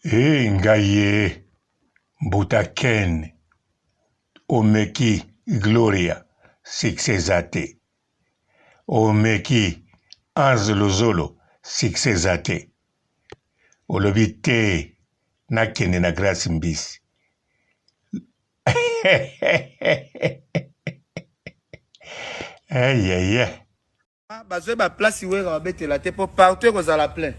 Hee ngai ye mbuta Ken omeki gloria succès eza te omeki Ange luzolo succès eza te olobi te nakende na grace mbisi eyeye Bazwe ba place Werra babetela te po partout ekozala plein.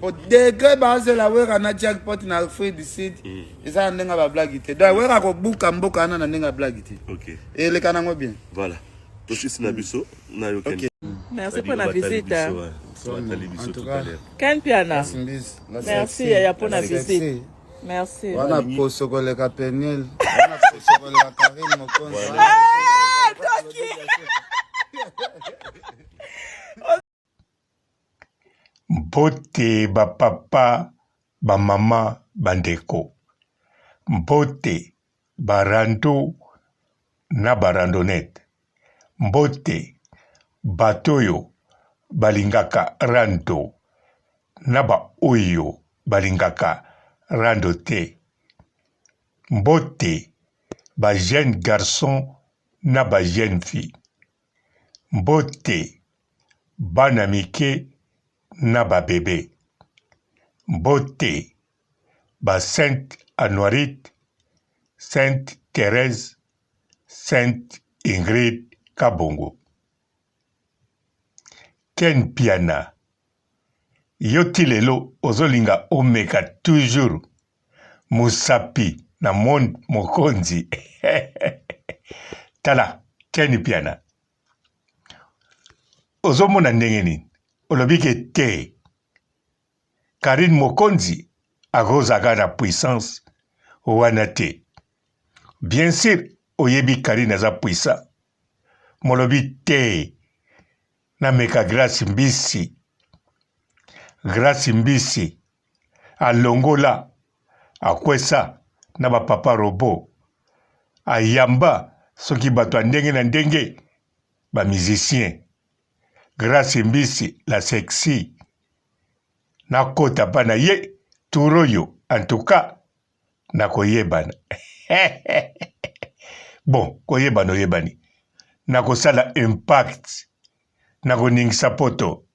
Po degre bazela Werra na jackpot na Afrique du Sud mm. eza na ndenge ba blague te. Donc Werra akobuka mboka wana na ndenge ya blague te. Okay. Eleka nango bien. Voilà. Tosisi na biso na yo okay. Merci pour la visite. En tout cas, Ken Piana. Merci yaya pour la visite. Merci. Wana poso koleka Peniel. Wana poso koleka Karine Mokonzi. Ah, Toki. Mbote ba papa, ba mama, ba ndeko. Mbote ba rando na ba randonnette. Mbote bato oyo balingaka rando na ba oyo balingaka rando te. Mbote ba jeunes garçons na ba jeunes filles. Mbote bana mike na ba bebes. Mbote ba Sainte Anuarite, Sainte Therèse, Sainte Ingrid Kabongo. Ken Mpiana yo ti lelo ozolinga omeka toujours musapi na monde mokonzi tala Ken Mpiana ozomona ndenge nini olobi ke te Carine Mokonzi akozaka na puissance wana te bien sur oyebi Carine aza puissant molobi te nameka Grace Mbisi Grace Mbisi alongola akwesa na ba papa robot ayamba soki bato ya ndenge na ndenge ba musiciens Grace Mbisi la sexy nakota pa na ye tour oyo en tout cas nakoyebana bon koyebana oyebani nakosala impact nakoningisa poto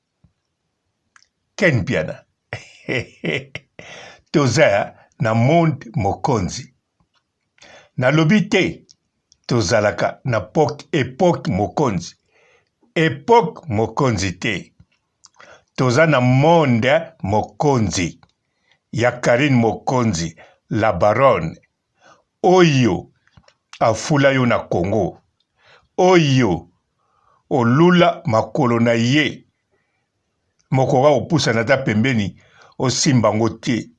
Ken Mpiana toza na monde mokonzi nalobi te tozalaka na epoque mokonzi epoque mokonzi te toza na monde mokonzi ya Carine Mokonzi la baronne oyo afula yo na Congo oyo olula makolo na ye mokoka kopusana ata pembeni osimba ngo te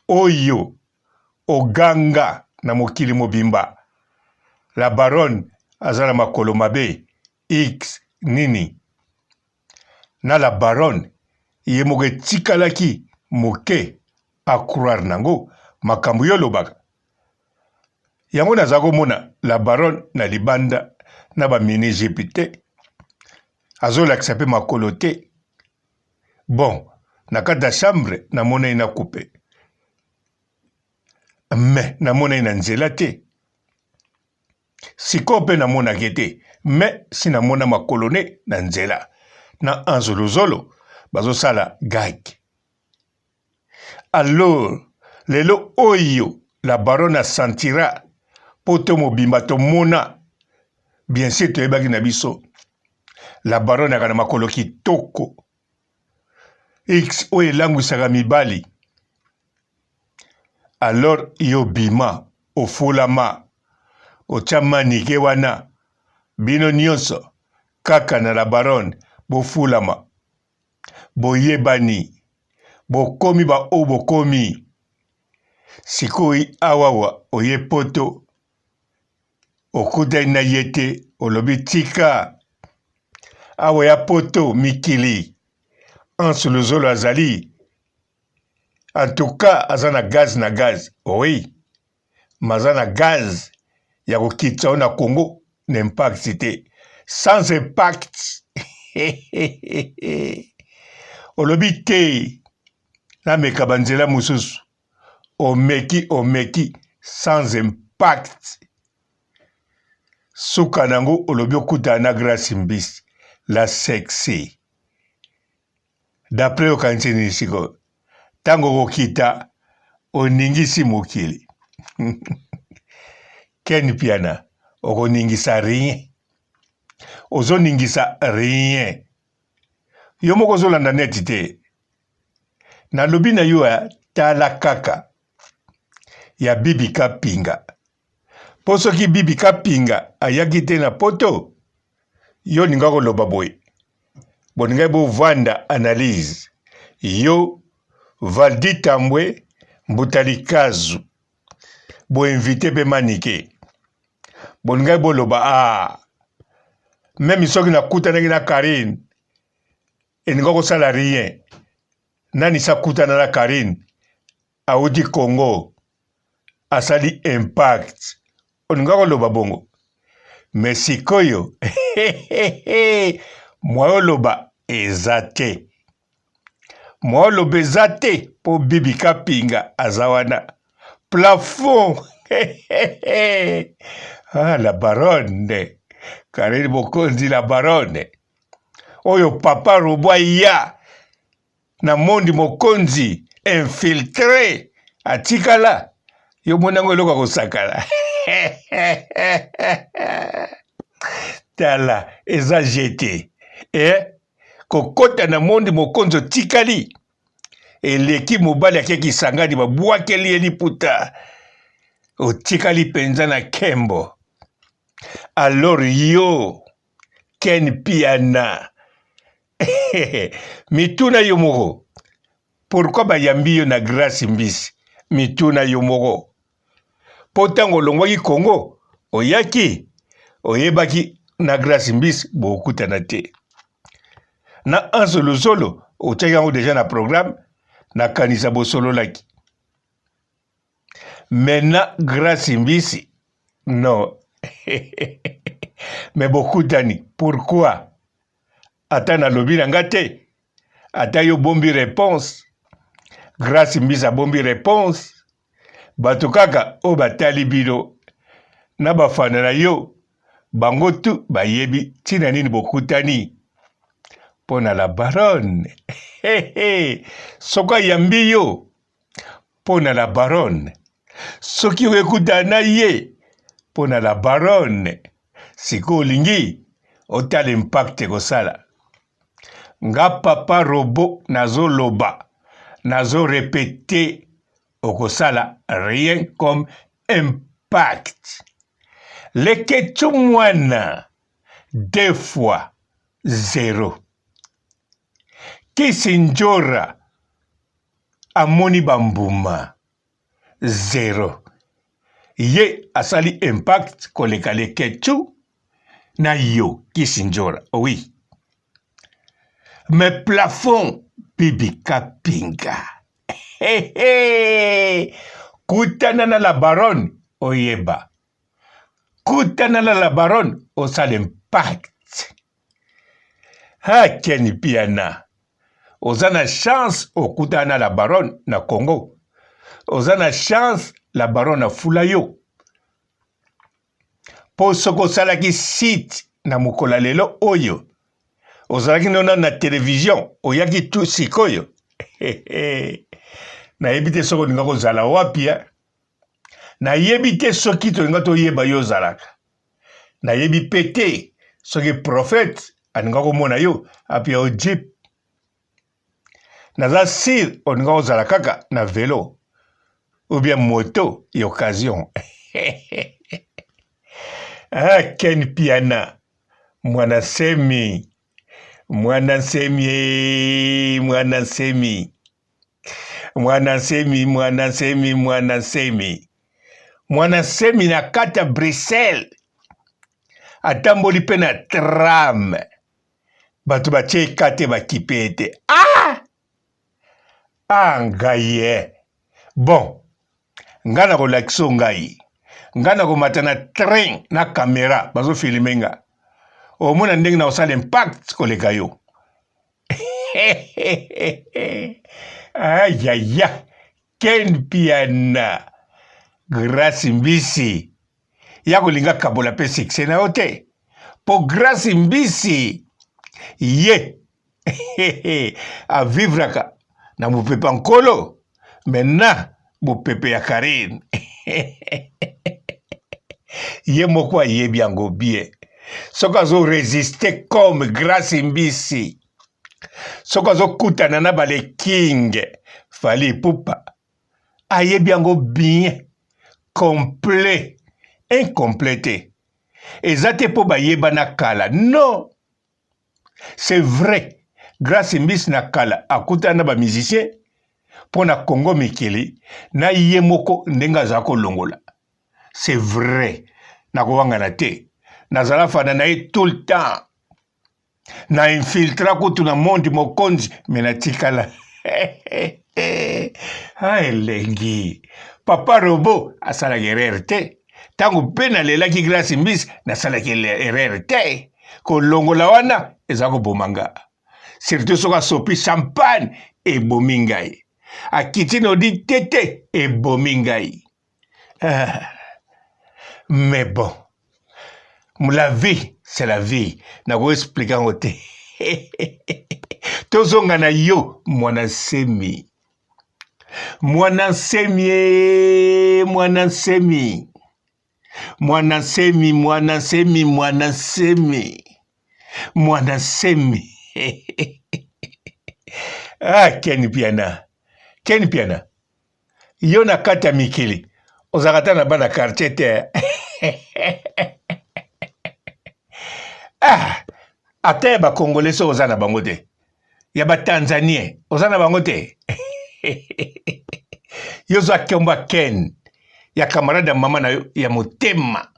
oyo oganga na mokili mobimba la baronne aza na makolo mabe x nini na la baronne ye moko etikalaki moke a croire nango makambo yo olobaka yango naza komona la baronne na libanda na ba mini jupe te azolakisa mpe makolo te bon na kati ya chambre namona ye na coupe mais namona ye na nzela te Sikoyo pe namonaka ye te mais si namona makolo ne na nzela na Ange Luzolo bazosala gag. Alors lelo oyo la baronne asentira poto mobimba tomona bien sûr toyebaki na biso la baronne aka na makolo kitoko x oyo elangwisaka mibali Alors yo bima ofulama otia manike wana bino nionso kaka na la baronne bofulama boyebani bokomi ba oyo bokomi sikoyo awawa oye poto okutani na ye te olobi tika awa ya poto mikili Hans Luzolo azali En tout cas aza na gaz na gaz oui mais aza na gaz ya kokitisa yo na Congo na impact te sans impact olobi te nameka banzela mosusu. Omeki omeki sans impact. Suka nango olobi okutana na Grace Mbisi la sexy. D'après okanisi nini sikoyo? Tango okokita oningisi mokili. Ken Mpiana okoningisa rien. Ozoningisa rien. Yo moko ozolanda net te. Nalobi na yo ya tala kaka ya Bibi Kapinga. Po soki Bibi Kapinga ayaki te na poto, yo olinga koloba boye. Bolingaki bovanda analyse. Yo Valdy Tambwe Mbuta Likazu bo invite pe Manike. Bolingaki boloba ah meme soki nakutanaki na Carine elinga kosala rien. Nani sakutana na Carine awuti Congo asali impact olinga koloba bongo mais sikoyo mwa oloba eza te mwa oloba eza te mpo bibi kapinga aza wana plafond ah, la baronne karine mokonzi la baronne oyo papa robo aya na mondi mokonzi infiltre atikala yo moni yango eloko ya kosakana tala eza jete eh? Kokota na mondi mokonzi otikali eleki mobali ake Kisangani babwakeli ye liputa otikali mpenza na kembo alors yo Ken Mpiana mituna yo moko pourquoi bayambi yo na Grace Mbisi mituna yo moko mpo ntango olongwaki Congo oyaki oyebaki na Grace Mbisi bokutana te na Anse Luzolo otiaki yango deja na programme nakanisa bosololaki maintenant Grace Mbisi non mais bokutani pourquoi ata nalobi na nga te ata yo bombi reponse Grace Mbisi abombi reponse bato kaka oyo batali bino na bafana na yo bango tu bayebi ntina nini bokutani mpo na la baronne soki ayambi yo mpo na la baronne soki okekutana na ye mpo na la baronne sikoyo olingi otala impact ekosala nga papa robo nazoloba nazo repete okosala rien comme impact leketchou mwana deux fois zero kisi ndjora amoni ba mbuma zero ye asali impact koleka leketchou na yo kisi ndjora oui mais plafond bibi kapinga hey, hey. Kutana na la baronne oyeba kutana na la baronne osala impact ha Ken Mpiana oza na chance okutana na la baronne na Congo oza na chance la baronne afula yo mpo soki osalaki site na mokolo ya lelo oyo ozalaki no nano na television oyaki tu sikoyo nayebi te soki olinga kozala wapi eh? Nayebi te soki tolinga toyeba yo ozalaka. Nayebi pe te soki prophète alinga komona yo apia yo jeep. Naza sur olinga kozala kaka na velo ou bien moto ya occasion. ah, Ken Piana mwana semi mwana nsemi eh, mwana nsemi Mwana Nsemi, Mwana Nsemi, Mwana Nsemi. Mwana Nsemi na kati ya Bruxelles atamboli mpe na tram, bato batie ekate bakipe ye te. Ah! Ah ngai ye. Bon, ngai nakolakisa yo ngai. Ngai nakomata na train na camera bazofilme nga. Omona ndenge nakosala impact koleka yo. Ayaya. Ken Mpiana Grace Mbisi ya kolinga kabola mpe succès na yo te mpo Grace Mbisi ye avivraka na mopepe ya nkolo me na mopepe ya Karine ye moko ayebi yango bien soki azo resiste comme Grace Mbisi soki azokutana na bale king Fally Ipupa ayebi yango bien complet incomplet te eza te mpo bayebana kala non c'est vrai Grace Mbisi na kala akutana na ba musicien mpo na Congo mikili na ye moko ndenge aza kolongola c'est vrai nakowangana te nazala fana na ye tout le temps na infiltra kutu na monde mokonzi me natikala ah, elengi papa robo asalaki erreur te ntango mpe nalelaki grace mbisi nasalaki erreur te kolongola wana eza koboma nga surtout soki asopi champagne ebomi ngai akiti nodi tete ebomi ngai ah. Mais bon, la vie, c'est la vie. Nako expliquer yango te. Tozonga na yo mwana nsemi. Mwana nsemi, eh, mwana nsemi. Mwana nsemi, mwana nsemi, mwana nsemi. Mwana nsemi. ah, Ken Piana. Ken Piana. Yo na kati ya mikili ozalaka ata na bana quartier te ah, ata ya bacongolais soki oza na bango te ya batanzanien oza na bango te yo ozwa nkombo ya ken ya camarade ya mama na yo ya motema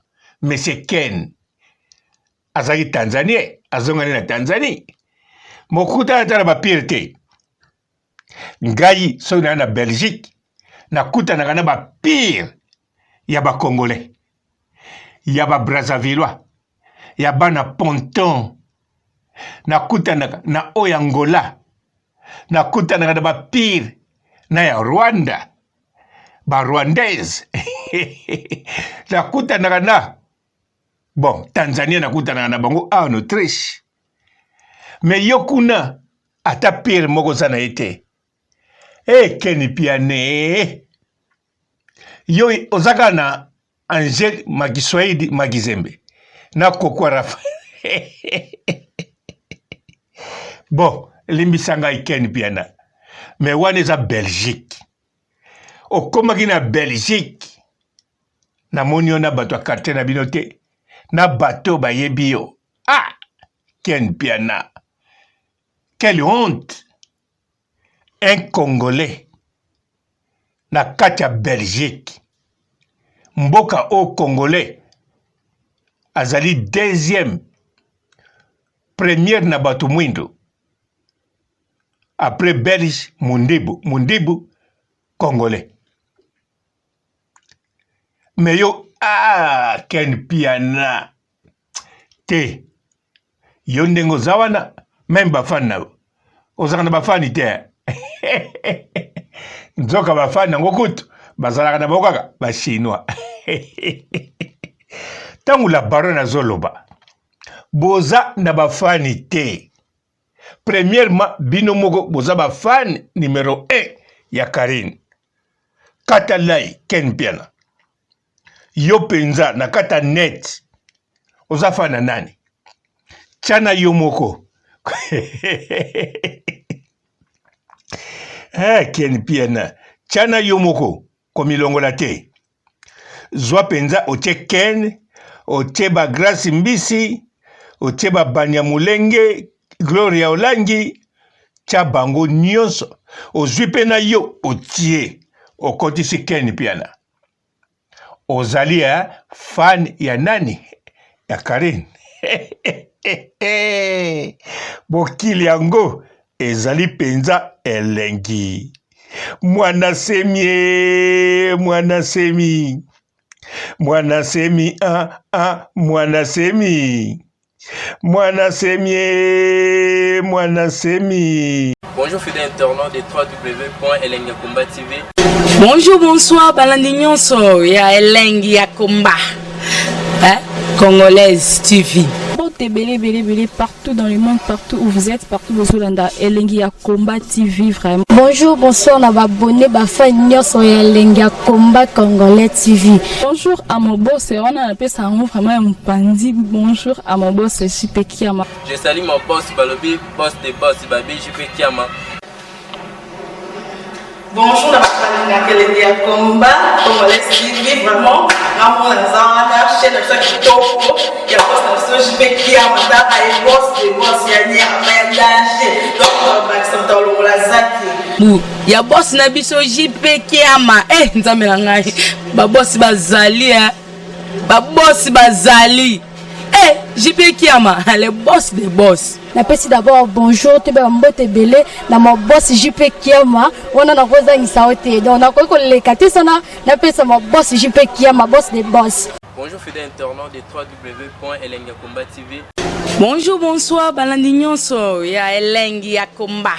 monsieur ken azalaki tanzanien azongani na tanzanie mokutana ata na bapire te Ngai soki naya na Belgique nakutanaka na ba pire ya ba congolais ya ba brazzavillois ya bana ponton nakutanaka na oyo ya Angola nakutanaka na ba pire na ya Rwanda ba rwandaise nakutanaka na bon Tanzanie nakutanaka na bango awa na Autriche me yo kuna ata pire moko oza na ye te e eh, keni piane yo oza kaka na angel makiswahili makizembe na kokwa rafa bon limbisa ngai ken piana me wana eza belgique okomaki na belgique namoni yo na bato ya quartier na bino te na bato bayebi yo ah ken piana Quelle honte! Un congolais na kati ya Belgique, mboka oyo congolais azali deuxième première na bato mwindo après belge mundibu mundibu congolais mais yo ah ken piana te yo ndenge oza wana meme bafani na yo ozalaka na bafani te nzoka bafani yango kutu bazalaka na bango kaka bachinois ntango la baronne azoloba boza na bafani te premièrement bino moko boza bafani numero 1 ya karine kata lai ken mpiana yo penza na kati ya net oza fan na nani tya na yo moko eh, ken piana tya na yo moko komilongola te zwa mpenza otie ken otie ba grace mbisi otie ba banyamulenge gloria olangi tya bango nyonso ozwi mpe na yo otie okotisi ken piana Ozali eh, fan ya nani? Ya Carine? Mokili yango ezali mpenza elengi. Mwana semi eh, mwana semi. Mwana semi ah, ah, mwana semi. Mwana semi eh, mwana semi. Bonjour fidèles internautes de www.elengiyakomba.tv. Bonjour, bonsoir, balandi nyonso ya Elengi ya Komba. Hein? Congolaise TV. Mbote ebele ebele ebele partout dans le monde, partout où vous êtes, partout bozolanda Elengi ya Combat TV vraiment. Bonjour, bonsoir na ba abonné ba fan nyonso ya Elengi ya Combat Congolais TV. Bonjour à mon boss, wana napesa yango vraiment ya mopanzi. Bonjour à mon boss JP Kiama. Je salue mon boss Balobi, boss des boss Babi JP Kiama. Bonjour na bato balingaka elengi ya combat congolais TV vraiment ngamona naza wana chaîne na biso ya kitoko ya boss na biso JP Kiama tala ye boss de boss ya nyama ya danger donc bakisa moto alongola zaki bu ya boss na biso JP Kiama eh nzambe na ngai ba boss bazali eh ba boss bazali eh JP Kiama le boss des boss. Napesi d'abord bonjour toyeba mbote ebele na ma boss JP Kiama wana nakozangisa yo te donc nakoki koleka te sana napesa ma boss JP Kiama boss des boss. Bonjour fidèles internautes de www.elengiyakomba.tv. Bonjour, bonsoir, balandi nyonso ya Elengi ya Komba.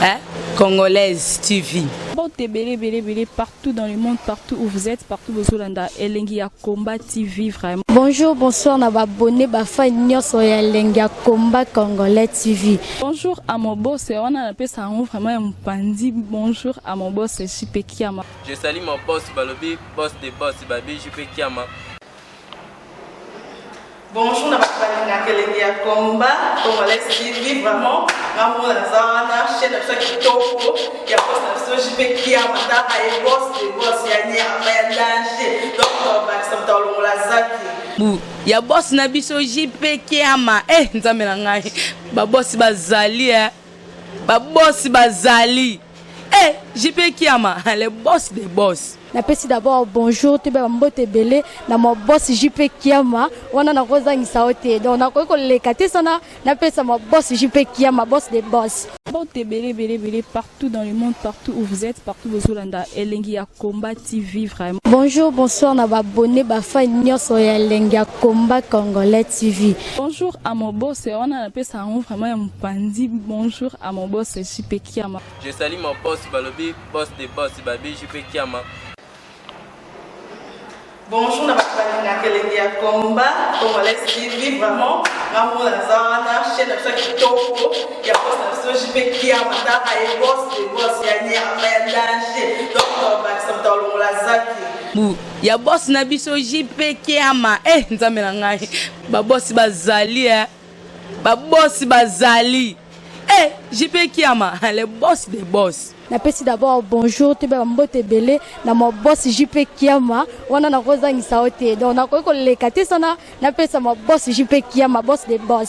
Hein? Congolaise TV. Mbote ebele ebele ebele partout dans le monde, partout où vous êtes, partout bozolanda Elengi ya Combat TV vraiment. Bonjour, bonsoir na ba abonné ba fan nyonso ya Elengi ya Combat Congolais TV. Bonjour à mon boss, wana napesa yango vraiment ya mopanzi. Bonjour à mon boss JP Kiama. Je salue mon boss Balobi, boss des boss Babi JP Kiama. Bonjour na bato balingaka elengi ya combat congolais TV vraiment ngamona naza wana chaîne na biso ya kitoko ya boss na biso JP Kiama tala ye boss de boss ya nyama ya danger donc bakisa moto alongola zaki bu ya boss na biso JP Kiama eh nzambe na ngai ba boss bazali eh ba boss bazali eh JP Kiama le boss des boss. Napesi d'abord bonjour toyeba mbote ebele na ma boss JP Kiama wana nakozangisa yo te donc nakoki koleka te sana napesa ma boss JP Kiama boss des boss. Mbote ebele ebele ebele partout dans le monde, partout où vous êtes, partout bozolanda Elengi ya Combat TV vraiment. Bonjour, bonsoir na ba abonné ba fan nyonso ya Elengi ya Combat Congolais TV. Bonjour à mon boss, wana napesa yango vraiment ya mopanzi. Bonjour à mon boss JP Kiama. Je salue mon boss Balobi, boss des boss Babi JP Kiama. Bonjour na bato balingaka elengi ya combat congolais TV vraiment ngamona naza wana chaîne na biso ya kitoko ya boss na biso JP Kiama tala ye boss de boss ya nyama ya danger donc bakisa moto alongola zaki bu ya boss na biso JP Kiama eh nzambe na ngai ba boss bazali eh ba boss bazali eh JP Kiama le boss des boss. Napesi d'abord bonjour toyeba mbote ebele na ma boss JP Kiama wana nakozangisa yo te donc nakoki koleka te sana napesa ma boss JP Kiama boss des boss.